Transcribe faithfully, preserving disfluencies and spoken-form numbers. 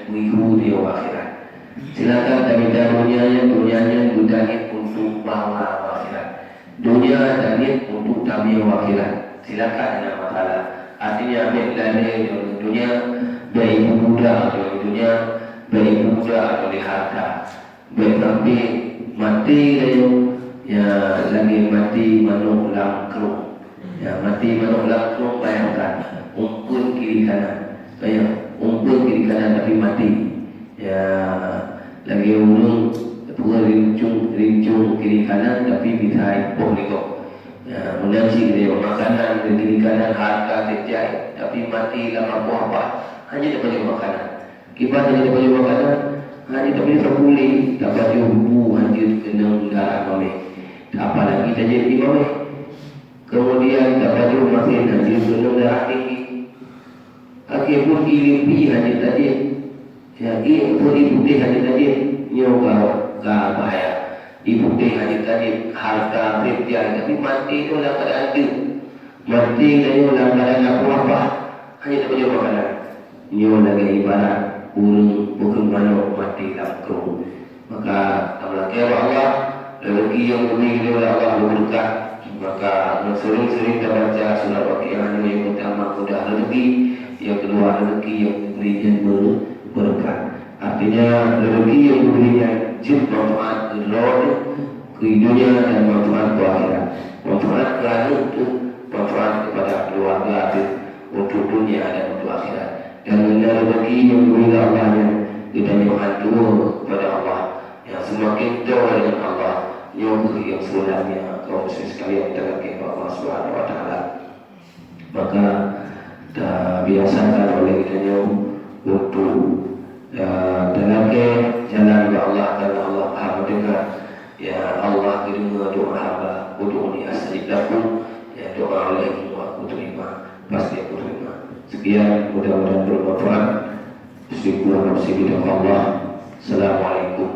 Minggu di akhirat. Silakan tamita dunia nyan, dunia nyan beutaniet untuk bawa akhirat. Dunia taniet untuk tamiyah akhirat. Silakan, hana masalah. Artinya, bèk lalè ngon dunia, bèk ibu muda ngon dunia, bèk ibu muda ngon harta. Bèk sampai maté laju, ya, lagèe maté manok lam krueng. Ya, maté manok lam krueng, bayangkan, umpeuen kiri kanan. Bayang, umpeuen kiri kanan tapi maté. Ya, lagèe ureueng peue rincong, rincong kiri kanan tapi bisa ipoh lé gob. Ya, meunan cit lé makanan kiri kanan, harta setiap, tapi maté lam apoh-apoh, hana tapajoh makanan. Kiban hana tapajoh makanan, hana tapajoh sapeue lé, tapajoh bu hanjeuet keunong darah mamèh. Apalagi tajép ié mamèh. Keumudian tapajoh masin hanjeuet keunong darah tinggi. Akhé pun ié pih hanjeuet tajép. Ya, ié pun ié putéh hanjeuet tajép. Nyoe ka, ka bahaya. Ié putéh hanjeuet tajép, harta sép jai, tapi maté nyoe lam keuadaan deuek. Maté nyoe lam keuadaan apoh-apoh, hana tapajoh makanan. Nyoe lagèe ibarat ureueng bukon manok maté lam krueng. Maka tameulakèe bak Allah, rezeki nyang geubri lé Allah beureukat. Maka meuseuring-seuring tabaca surat Waqiah nyoe, nyang peurtama mudah rezeki, nyang keudua rezeki nyang geubri nyan ber-, beureukat. Artinya, rezeki nyang geubri nyan jeuet manfaat keu droe teuh, keu dunia dan manfaat keu akhirat. Manfaat keu aneuk teuh, manfaat kepada keluarga teuh, untuk dunia dan untuk akhirat. Dan meunyoe rezeki nyang geubri lé Allah nyan, geutanyoe hantu kepada Allah. Ya, seumaken toe deungon Allah, nyoe kheueh nyang seubeunarnya, kaum muslim sekalian, talakèe bak Allah Subhanahu wa Taala. Maka, tabiasakan oleh geutanyoe untuk, ya, talakèe jalan bak Allah, karena Allah Maha Mendengar. Ya Allah, geudeungoe doa hamba, ud'uni astajib lakum. Ya, doa oleh Allah, aku terima, pasti aku terima. Sekian, mudah-mudahan bermanfaat. Syukur dan puji bagi Allah. Assalamualaikum.